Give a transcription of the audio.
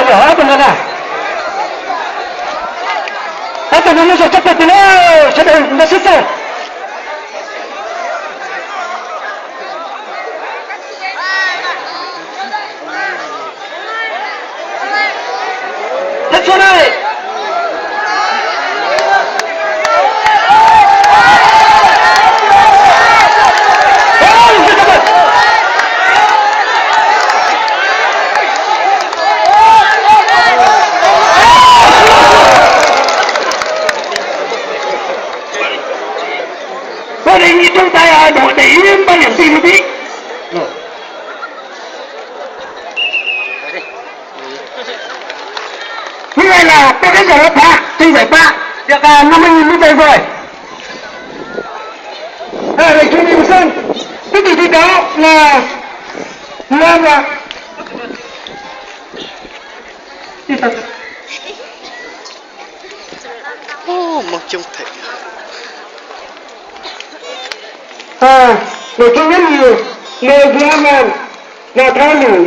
Ob tug no na, ob tug no nej zam txoj pem tim na, sawv daws nta sib txawj. Txhua na. Có thể nhìn trong tay, à, đội để ý ba điểm gì một tí. Như vậy là tôi đã giải phạt, tôi giải phạt được, à, năm mươi nghìn như vậy rồi. À, để chúng mình xem. Tiếp tục thi đấu là Lam và Ub, mob coob thiab. À, để chúng biết gì. Mười Lam và Thao Lử.